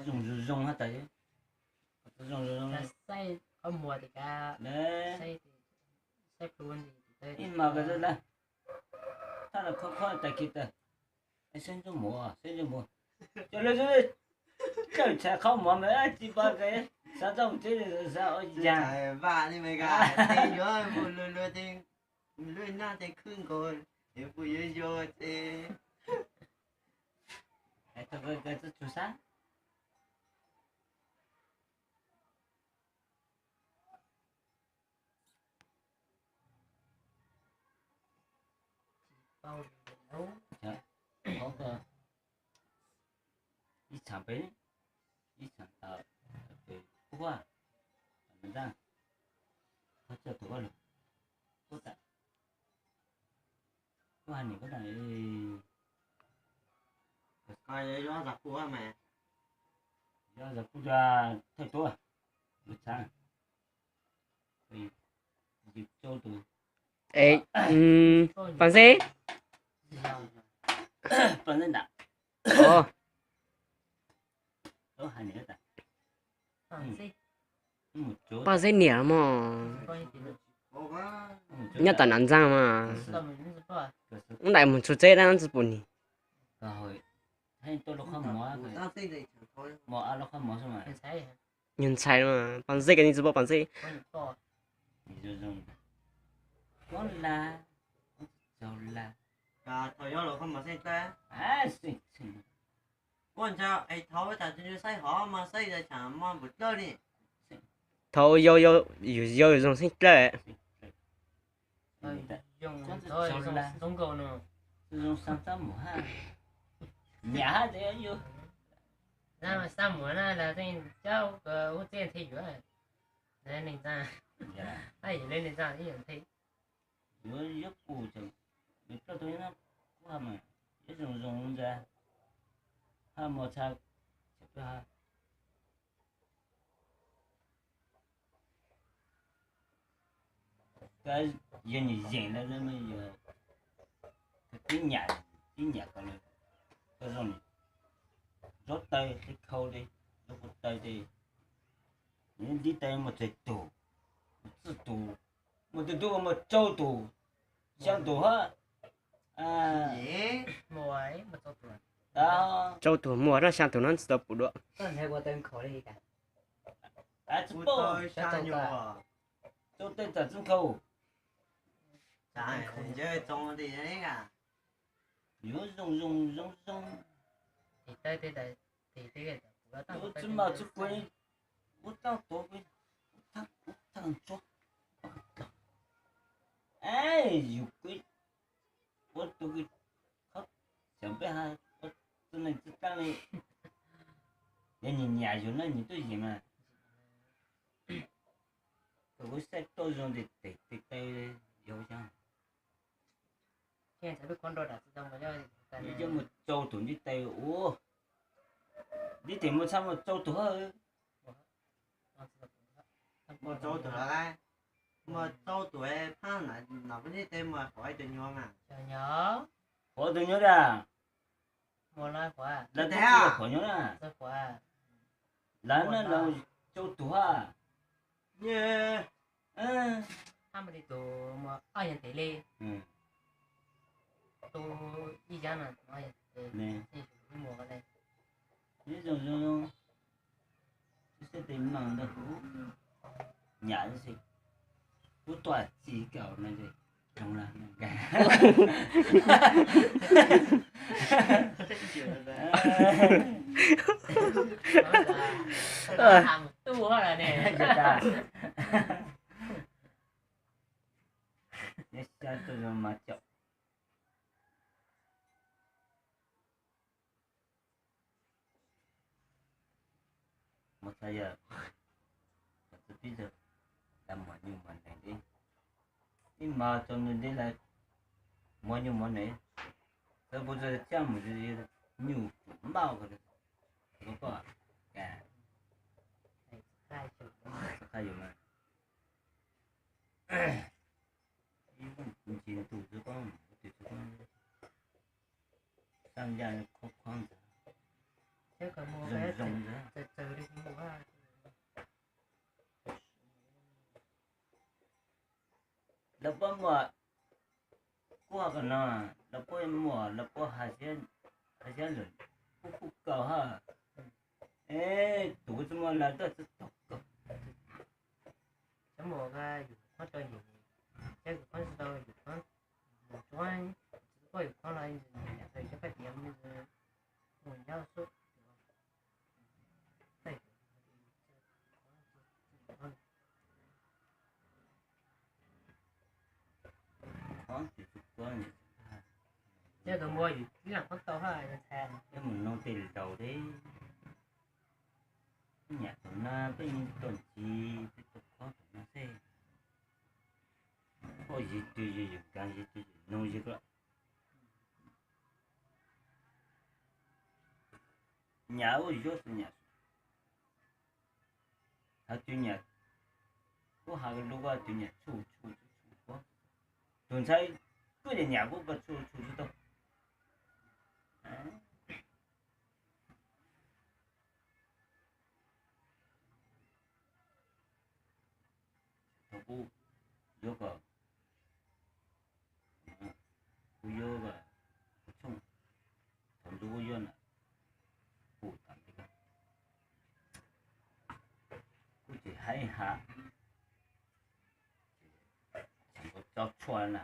Zoo zoo zoo hab tas, zoo zoo zoo. Ib mas ko la, thaj los khob khob tas kiag tas, saib ntsuj muv, saib ntsuj muv, cov lawv tawm tshav khob mov mas tsis pom kev, xav tau tsev xav ua cas. Vaj ni me ka, yuav mus lug lug ces lub naj ces khwb nkaus, yuav mus yuav yos ces txhob txhua sab. Ib txham pem, ib txham tau pem ua, ntag, qhov txog tus ua lug, ua tas, ua hais niam ua tas, yog kuv thawj tuab, lub txhab, yus tsau tus. Es, Pas Nxeb, Pas Nxeb nram, Pas Nxeb niam mog, nyob tom Nam Ntxaag mas, wb daim mus txhua txeb dab tsi pum ni. Nyuag ntxhais, Pas Nxeb koj ni tsis paub Pas Nxeb. Thaum yau yau yus yau yus zoo xeeb dlawb. Yuav yog kuv, kuv ha mas, yuav zoo zoo ntag, ha mos txha, yog nyiam yeem lawm, yog tib nyam, tib nyam ko, koj zoo, zaub taw qhib khau li, zaub taw li, ntiv taw mus txog tus, mus txog tus, mus txog tus ua mus tsau tus, xyaa tus hab. Tsau tus muaj, xyaa tus no tsis tau pum dua. Tsau taw tam txwv nkhaus, yuav zoo zoo zoo zoo. Yuav tsi mas tsi kuv, ua tau tuav, ua tau ntsuab, yus kuj ua tus, xyov peb ha, ua txwj neeg txwj taag li, yog nyiam nyiam yus na nyiam tuaj yeem mas, kuv saib tuaj zoo tes tes tes yau xyoo. Nws coj mus tsau tus ntiv taw ua, ntiv taw mus txhaj mus tsau tus hab. Mus tsau tus lawm, mus tsau tus phab no, peb ntiv taw mus qhov tus nyuag mas. Qhov tus nyuag a, lawv tsis qhov nyuag na, lawv na lawv tsau tus hab. Zoo zoo, ib sab tes mas ntawd kuv nyam, kuv tuaj txij kaum no, zoo lawm. Nyob sab tuaj zoo mas caum. Mus txog yog, txog pib txog, lawv muaj nyuj muaj neeg li, ib mas txog nws li lawv muaj nyuj muaj neeg, lawv puas txog thiaj mus nyuj pum maj ko, ko poj, ka, qhaj yus mas, ib ntus xwb koj, ib ntus xwb koj, sab ncaj qhuav qhuav ntag, zoo Lawv puab muaj kuaj ko no, lawv puab muaj, lawv puab hais siab lawm, kuj kuj kaus ha. Es tus kuv tsis muaj lawv tuaj txog tog kaus. Cov muaj yus qhuab rau yus, cov kuv qhuab tsis tau yus qhuab, mus tsuab tsis tau yus qhuab los yam tau yus cov paj diav mus nyob xwb. Coj tus npua yus ib leeg qhuab tau hab ntxhais. Coj mus noog tej laus thiab. Nyam tom no peb yeej tuaj ntxiv, peb tuaj khob tom no xwb. Poj yig twg yus yus kav yig twg yus noog yig lawm. Nyam ua yuav tus nyam, hos tus nyam, kuj has lus ua tus nyam txhuj txhuj txhuj txhuj, tus ntxhais kuj nyam nyam kuj koj txhuj txhuj txhuj tau. Thaum kuv yuav kom, kuv yuav kom, kuv txhooj, thaum ntxov kuv yuav na, kuv tam li ko, kuv tsis haib has, tsis nkaus tso tshuaj na,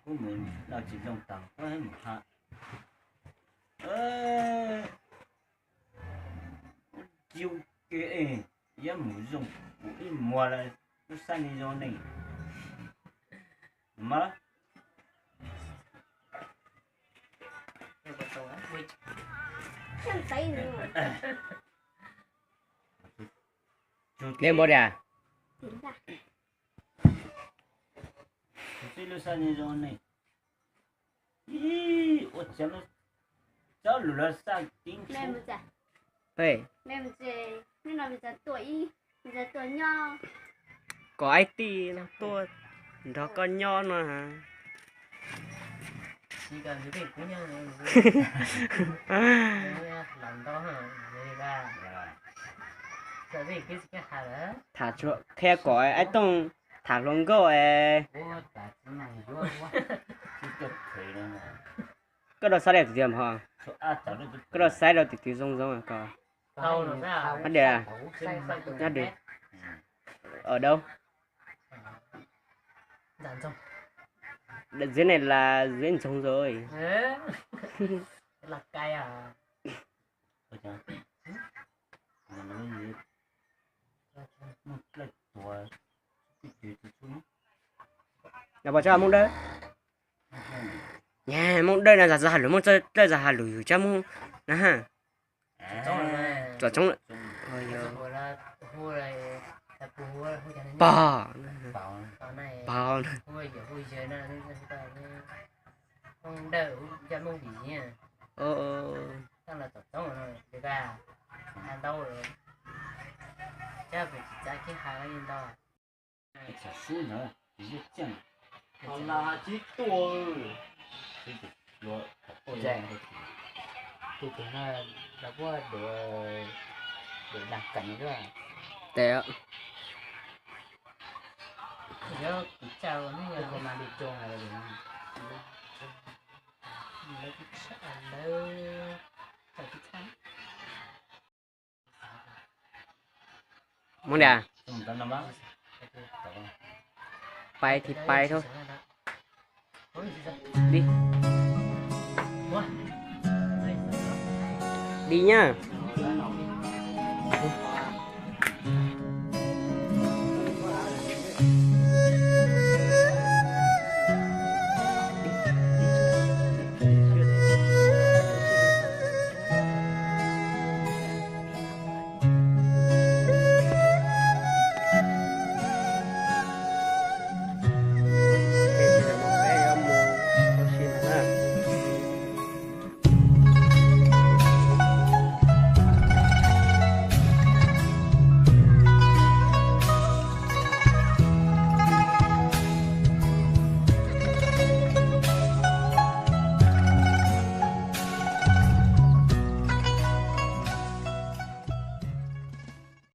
kuv mus noj tsis zoo tag kuv mus has. Yus, yuav mus zoo, kuv ib muag lawm, lub sab neeg zoo neeg mas. Neb npaum li a? Ib, ua tsav lub, tsav lus los xaj tib ntshuv. Kom aib tij tuaj nrog koj nyob no. Tham qhia kom aib Tooj tham hluas nkauj es. Koj rau saib rau tim twg mog? Koj rau saib rau tim twg zoo zoo ko. Nyob dw, nyob dw. Ở đâu? Dưới này là dưới Ntxoog rồi. Nyob pom tsob Hmoob Dawb. Nyab, Hmoob Dawb no zaj has lus, Hmoob Dawb zaj has lus yus tsob Hmoob na ha. Tuam tshoob lawm. Pog, pog. Tus no lawv kuj duav dag kees xwb. Tes, Hmoob Dawb, pais thì pais thôi. Đi. Đi nhá.